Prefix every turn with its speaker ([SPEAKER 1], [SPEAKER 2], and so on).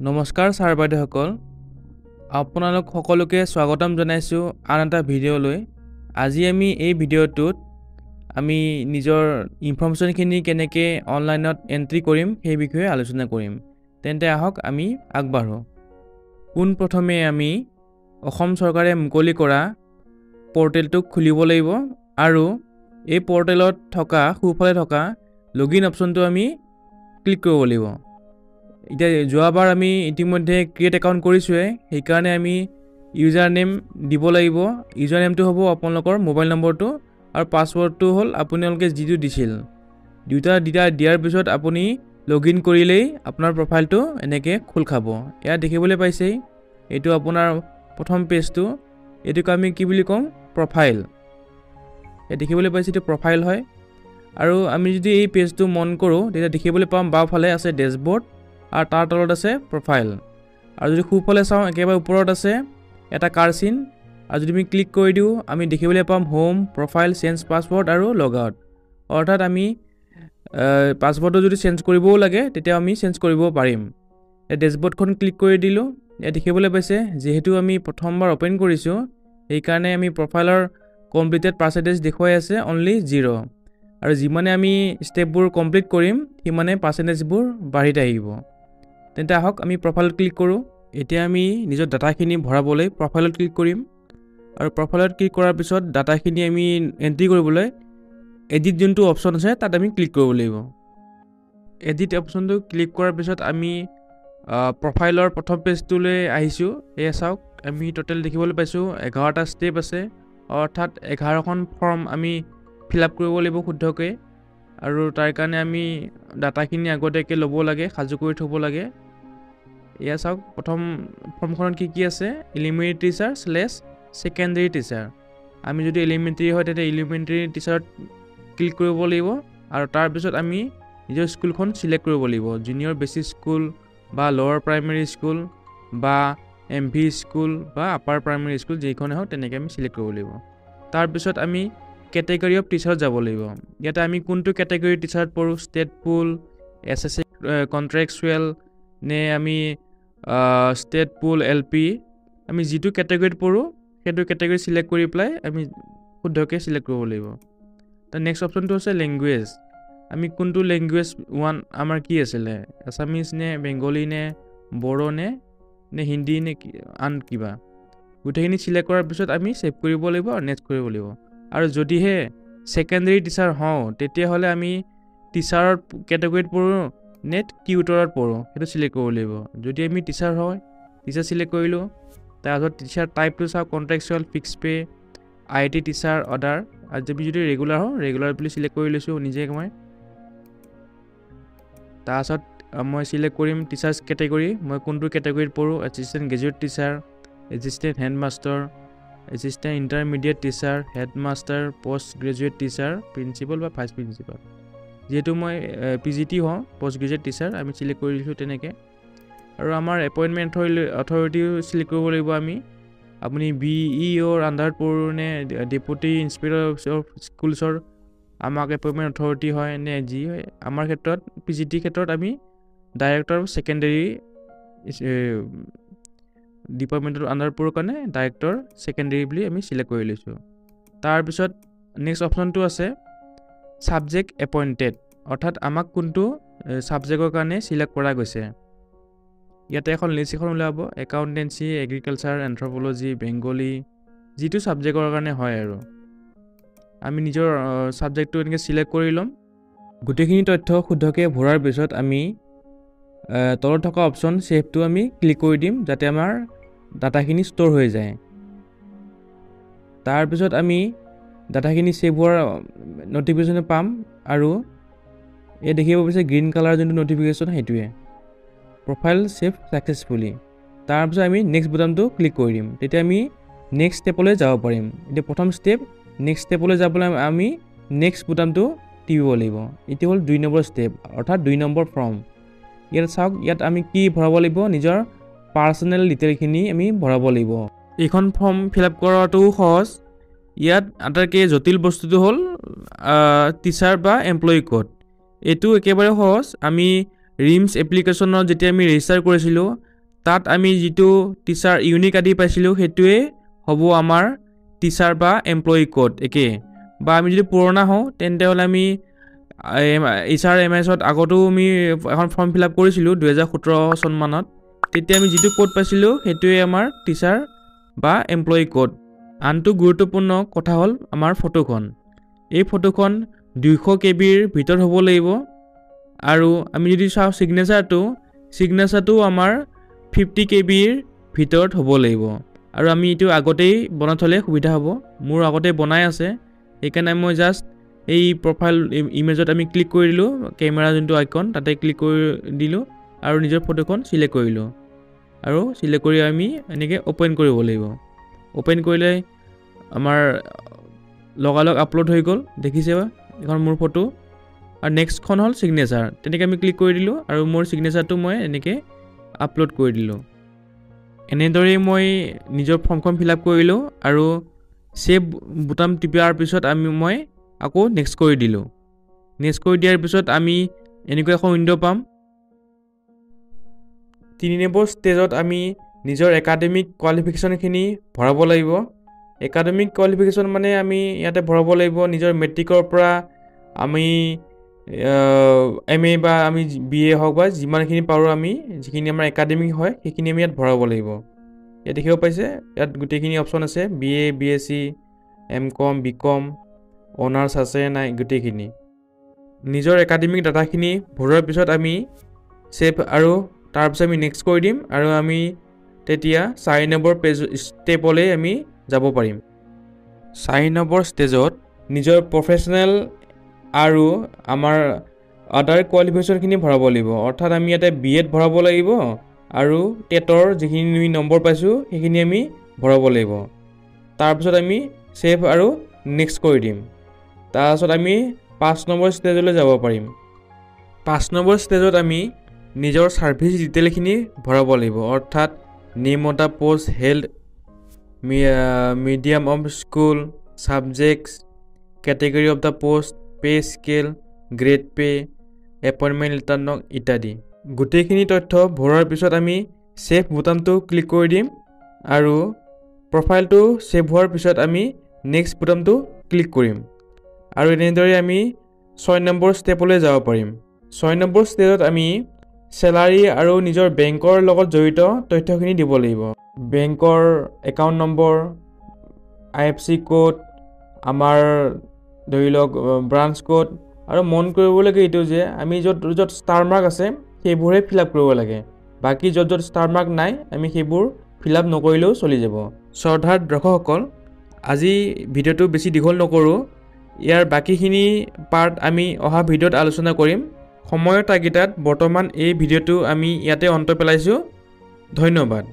[SPEAKER 1] নমস্কাৰ ছাৰ বাইদেউসকল, আপোনালোক সকলোকে স্বাগতম জনাইছোঁ আন এটা ভিডিঅ'লৈ। আজি আমি এই ভিডিঅ'টোত আমি নিজৰ ইনফৰ্মেশ্যনখিনি কেনেকৈ অনলাইনত এণ্ট্ৰি কৰিম সেই বিষয়ে আলোচনা কৰিম। তেন্তে আহক আমি আগবাঢ়োঁ। পোনপ্ৰথমে আমি অসম চৰকাৰে মুকলি কৰা পৰ্টেলটো খুলিব লাগিব আৰু এই পৰ্টেলত থকা সোঁফালে থকা লগ ইন অপশ্যনটো আমি ক্লিক কৰিব লাগিব। এতিয়া যোৱাবাৰ আমি ইতিমধ্যে ক্ৰিয়েট একাউণ্ট কৰিছোঁৱে, সেইকাৰণে আমি ইউজাৰ নেম দিব লাগিব। ইউজাৰ নেমটো হ'ব আপোনালোকৰ মোবাইল নম্বৰটো আৰু পাছৱৰ্ডটো হ'ল আপোনালোকে যিটো দিছিল। দুয়োটা দিয়াৰ পিছত আপুনি লগ ইন কৰিলেই আপোনাৰ প্ৰফাইলটো এনেকৈ খোল খাব। ইয়াত দেখিবলৈ পাইছেই, এইটো আপোনাৰ প্ৰথম পেজটো। এইটোক আমি কি বুলি ক'ম? প্ৰফাইল। ইয়াত দেখিবলৈ পাইছে এইটো প্ৰফাইল হয়। আৰু আমি যদি এই পেজটো মন কৰোঁ তেতিয়া দেখিবলৈ পাম বাওঁফালে আছে ডেছবৰ্ড আৰু তাৰ তলত আছে প্ৰফাইল। আৰু যদি সোঁফালে চাওঁ একেবাৰে ওপৰত আছে এটা কাৰ চিন, আৰু যদি আমি ক্লিক কৰি দিওঁ আমি দেখিবলৈ পাম হোম, প্ৰফাইল, চেঞ্জ পাছৱৰ্ড আৰু লগ আউট। অৰ্থাৎ আমি পাছৱৰ্ডটো যদি চেঞ্জ কৰিবও লাগে তেতিয়া আমি চেঞ্জ কৰিব পাৰিম। এই ডেছবৰ্ডখন ক্লিক কৰি দিলোঁ। ইয়াত দেখিবলৈ পাইছে যিহেতু আমি প্ৰথমবাৰ অ'পেন কৰিছোঁ সেইকাৰণে আমি প্ৰফাইলৰ কমপ্লিটেড পাৰ্চেণ্টেজ দেখুৱাই আছে অনলি 0। আৰু যিমানে আমি ষ্টেপবোৰ কমপ্লিট কৰিম সিমানে পাৰ্চেণ্টেজবোৰ বাঢ়ি আহিব। তেন্তে আহক আমি প্ৰফাইলত ক্লিক কৰোঁ। এতিয়া আমি নিজৰ ডাটাখিনি ভৰাবলৈ প্ৰফাইলত ক্লিক কৰিম আৰু প্ৰফাইলত ক্লিক কৰাৰ পিছত ডাটাখিনি আমি এণ্ট্ৰি কৰিবলৈ এডিট যোনটো অপশ্যন আছে তাত আমি ক্লিক কৰিব লাগিব। এডিট অপশ্যনটো ক্লিক কৰাৰ পিছত আমি প্ৰফাইলৰ প্ৰথম পেজটোলৈ আহিছোঁ। এয়া চাওক, আমি টোটেল দেখিবলৈ পাইছোঁ 11টা ষ্টেপ আছে, অৰ্থাৎ 11খন ফৰ্ম আমি ফিল আপ কৰিব লাগিব শুদ্ধকৈ। আৰু তাৰ কাৰণে আমি ডাটাখিনি আগতীয়াকৈ ল'ব লাগে, সাজু কৰি থ'ব লাগে। এয়া চাওক, প্ৰথম ফৰ্মখনত কি কি আছে? Elementary teacher slash secondary teacher. আমি যদি এলিমেণ্টেৰী হয় তেতিয়া এলিমেণ্টেৰী টিচাৰত ক্লিক কৰিব লাগিব আৰু তাৰপিছত আমি নিজৰ স্কুলখন চিলেক্ট কৰিব লাগিব। জুনিয়ৰ বেছিক স্কুল বা লৱাৰ প্ৰাইমেৰী স্কুল বা এম ভি স্কুল বা আপাৰ প্ৰাইমেৰী স্কুল, যিখনেই হওক তেনেকৈ আমি চিলেক্ট কৰিব লাগিব। তাৰপিছত আমি কেটেগৰী অফ টিচাৰত যাব লাগিব। ইয়াতে আমি কোনটো কেটেগৰী টিচাৰত পৰোঁ, ষ্টেট পুল, এছ এছ চি কণ্ট্ৰেকচুৱেল নে আমি ষ্টেট পুল এল পি, আমি যিটো কেটেগৰীত পৰোঁ সেইটো কেটেগৰী চিলেক্ট কৰি পেলাই আমি শুদ্ধকৈ চিলেক্ট কৰিব লাগিব। তাৰ নেক্সট অপশ্যনটো হৈছে লেংগুৱেজ। আমি কোনটো লেংগুৱেজ ওৱান আমাৰ কি আছিলে, এছামিজ নে বেংগলী নে বড়ো নে নে হিন্দী নে আন কিবা, গোটেইখিনি চিলেক্ট কৰাৰ পিছত আমি ছেভ কৰিব লাগিব আৰু নেক্সট কৰিব লাগিব। আৰু যদিহে ছেকেণ্ডেৰী টিচাৰ হওঁ তেতিয়াহ'লে আমি টিচাৰৰ কেটেগৰীত পৰোঁ নে টিউটৰত পৰোঁ সেইটো চিলেক্ট কৰিব লাগিব। যদি আমি টিচাৰ হয় টিচাৰ চিলেক্ট কৰিলোঁ। তাৰপিছত টিচাৰ টাইপটো চাওঁ, contractual, fix pay, I T teacher, other. আৰু আমি যদি ৰেগুলাৰ হওঁ ৰেগুলাৰ বুলি চিলেক্ট কৰি লৈছোঁ নিজে মই। তাৰপাছত মই চিলেক্ট কৰিম টিচাৰ্ছ কেটেগৰী, মই কোনটো কেটেগৰীত পৰোঁ, assistant graduate teacher, assistant headmaster, assistant intermediate teacher, headmaster, post graduate teacher, principal বা ভাইচ প্ৰিন্সিপাল। যিহেতু মই পি জি টি হওঁ, পষ্ট গ্ৰেজুৱেট টিচাৰ, আমি চিলেক্ট কৰি দিছোঁ তেনেকৈ। আৰু আমাৰ এপইণ্টমেণ্ট অথৰিটিও চিলেক্ট কৰিব লাগিব আমি। আপুনি বি ই অ'ৰ আণ্ডাৰত পৰোঁ নে ডেপুটি ইনস্পেক্টৰ অফ স্কুলছৰ আমাক এপইণ্টমেণ্ট অথৰিটি হয় নে যি হয়, আমাৰ ক্ষেত্ৰত পি জি টিৰ ক্ষেত্ৰত আমি ডাইৰেক্টৰ অফ ছেকেণ্ডেৰী ডিপাৰ্টমেণ্টৰ আণ্ডাৰত পৰোঁ কাৰণে ডাইৰেক্টৰ ছেকেণ্ডেৰী বুলি আমি চিলেক্ট কৰি লৈছোঁ। তাৰপিছত নেক্সট অপশ্যনটো আছে ছাবজেক্ট এপইণ্টেড, অৰ্থাৎ আমাক কোনটো ছাবজেক্টৰ কাৰণে চিলেক্ট কৰা গৈছে। ইয়াতে এখন লিষ্ট এখন ওলাব, একাউণ্টেঞ্চি, এগ্ৰিকালচাৰ, এন্থ্ৰপলজি, বেংগলী, যিটো ছাবজেক্টৰ কাৰণে হয় আৰু আমি নিজৰ ছাবজেক্টটো এনেকৈ চিলেক্ট কৰি ল'ম। গোটেইখিনি তথ্য শুদ্ধকৈ ভৰোৱাৰ পিছত আমি তলত থকা অপশ্যন ছেভটো আমি ক্লিক কৰি দিম যাতে আমাৰ ডাটাখিনি ষ্ট'ৰ হৈ যায়। তাৰপিছত আমি ডাটাখিনি ছেভ হোৱাৰ ন'টিফিকেশ্যন পাম আৰু এই দেখিব পাইছে গ্ৰীণ কালাৰ যোনটো ন'টিফিকেশ্যন সেইটোৱে প্ৰফাইল ছেভ ছাকচেছফুলি। তাৰপিছত আমি নেক্সট বুটামটো ক্লিক কৰি দিম, তেতিয়া আমি নেক্সট ষ্টেপলৈ যাব পাৰিম। এতিয়া প্ৰথম ষ্টেপ নেক্সট ষ্টেপলৈ যাবলৈ আমি নেক্সট বুটামটো টিপিব লাগিব। এইটো হ'ল 2 নম্বৰ ষ্টেপ, অৰ্থাৎ 2 নম্বৰ ফৰ্ম। ইয়াত চাওক, ইয়াত আমি কি ভৰাব লাগিব, নিজৰ পাৰ্চনেল ডিটেইলখিনি আমি ভৰাব লাগিব। এইখন ফৰ্ম ফিল আপ কৰাটোও সহজ। ইয়াত আটাইতকৈ জটিল বস্তুটো হ'ল টিচাৰ বা এমপ্লয়ী ক'ড। এইটো একেবাৰে সহজ। আমি ৰিমছ এপ্লিকেশ্যনত যেতিয়া আমি ৰেজিষ্টাৰ কৰিছিলোঁ তাত আমি যিটো টিচাৰ ইউনিক আইডি পাইছিলোঁ, সেইটোৱে হ'ব আমাৰ টিচাৰ বা এমপ্লয়ী ক'ড একে। বা আমি যদি পুৰণা হওঁ, তেন্তে হ'লে আমি এইচআৰএমএছত আগতো আমি এখন ফৰ্ম ফিল আপ কৰিছিলোঁ 2017 চনমানত, তেতিয়া আমি যিটো ক'ড পাইছিলোঁ সেইটোৱে আমাৰ টিচাৰ বা এমপ্লয়ী ক'ড। আনটো গুৰুত্বপূৰ্ণ কথা হ'ল আমাৰ ফটোখন। এই ফটোখন 200 কেবিৰ ভিতৰত হ'ব লাগিব। আৰু আমি যদি চাওঁ ছিগনেচাৰটো, ছিগনেচাৰটো আমাৰ 50 কেবিৰ ভিতৰত হ'ব লাগিব। আৰু আমি এইটো আগতেই বনাই থ'লে সুবিধা হ'ব। মোৰ আগতেই বনাই আছে, সেইকাৰণে মই জাষ্ট এই প্ৰফাইল ইমেজত আমি ক্লিক কৰি দিলোঁ, কেমেৰা যোনটো আইকন তাতে ক্লিক কৰি দিলোঁ আৰু নিজৰ ফটোখন চিলেক্ট কৰিলোঁ। আৰু চিলেক্ট কৰি আমি এনেকৈ অ'পেন কৰিব লাগিব। অ'পেন কৰিলে আমাৰ লগালগ আপলোড হৈ গ'ল। দেখিছে, এইখন মোৰ ফটো। আৰু নেক্সটখন হ'ল ছিগনেচাৰ। তেনেকৈ আমি ক্লিক কৰি দিলোঁ আৰু মোৰ ছিগনেচাৰটো মই এনেকৈ আপলোড কৰি দিলোঁ। এনেদৰেই মই নিজৰ ফৰ্মখন ফিল আপ কৰিলোঁ আৰু ছেভ বুটাম টিপাৰ পিছত মই আকৌ নেক্সট কৰি দিলোঁ। নেক্সট কৰি দিয়াৰ পিছত আমি এনেকুৱা এখন উইণ্ড' পাম। 3 নম্বৰ ষ্টেজত আমি নিজৰ একাডেমিক কোৱালিফিকেশ্যনখিনি ভৰাব লাগিব। একাডেমিক কোৱালিফিকেশ্যন মানে আমি ইয়াতে ভৰাব লাগিব নিজৰ মেট্ৰিকৰ পৰা আমি এমএ বা আমি বিএ হওক বা যিমানখিনি পাৰোঁ, আমি যিখিনি আমাৰ একাডেমিক হয় সেইখিনি আমি ইয়াত ভৰাব লাগিব। ইয়াত দেখিব পাইছে, ইয়াত গোটেইখিনি অপশ্যন আছে, BA, BSc, MCom, BCom, honours আছে নাই, গোটেইখিনি। নিজৰ একাডেমিক ডাটাখিনি ভৰোৱাৰ পিছত আমি ছেভ আৰু তাৰপিছত আমি নেক্সট কৰি দিম আৰু আমি তেতিয়া 4 নম্বৰ পেজ ষ্টেপলৈ আমি যাব পাৰিম। 4 নম্বৰ ষ্টেজত নিজৰ প্ৰফেচনেল আৰু আমাৰ আদাৰ কোৱালিফিকেশ্যনখিনি ভৰাব লাগিব। অৰ্থাৎ আমি ইয়াতে বিএড ভৰাব লাগিব আৰু টেটৰ যিখিনি আমি নম্বৰ পাইছোঁ সেইখিনি আমি ভৰাব লাগিব। তাৰপিছত আমি ছেভ আৰু নেক্সট কৰি দিম। তাৰপাছত আমি 5 নম্বৰ ষ্টেজলৈ যাব পাৰিম। 5 নম্বৰ ষ্টেজত আমি নিজৰ ছাৰ্ভিচ ডিটেইলখিনি ভৰাব লাগিব, অৰ্থাৎ name of the post held, medium of school, subjects, category of the post, pay scale, grade pay, appointment letter no ইত্যাদি। গোটেইখিনি তথ্য ভৰোৱাৰ পিছত আমি ছেভ বুটামটো ক্লিক কৰি দিম আৰু প্ৰফাইলটো ছেভ হোৱাৰ পিছত আমি নেক্সট বুটামটো ক্লিক কৰিম আৰু এনেদৰে আমি 6 নম্বৰ ষ্টেপলৈ যাব পাৰিম। 6 নম্বৰ ষ্টেজত আমি চেলাৰী আৰু নিজৰ বেংকৰ লগত জড়িত তথ্যখিনি দিব লাগিব। বেংকৰ একাউণ্ট নম্বৰ, আইএফএছচি ক'ড, আমাৰ ধৰি লওক ব্ৰাঞ্চ ক'ড। আৰু মন কৰিবলগীয়া এইটো যে আমি য'ত য'ত ষ্টাৰ মাৰ্ক আছে সেইবোৰহে ফিল আপ কৰিব লাগে। বাকী য'ত য'ত ষ্টাৰ মাৰ্ক নাই, আমি সেইবোৰ ফিল আপ নকৰিলেও চলি যাব। শ্ৰদ্ধাৰ দৰ্শকসকল, আজি ভিডিঅ'টো বেছি দীঘল নকৰোঁ। ইয়াৰ বাকীখিনি পাৰ্ট আমি অহা ভিডিঅ'ত আলোচনা কৰিম। সময়ৰ তাগিদাত বৰ্তমান এই ভিডিঅ'টো আমি ইয়াতে অন্ত পেলাইছোঁ। ধন্যবাদ।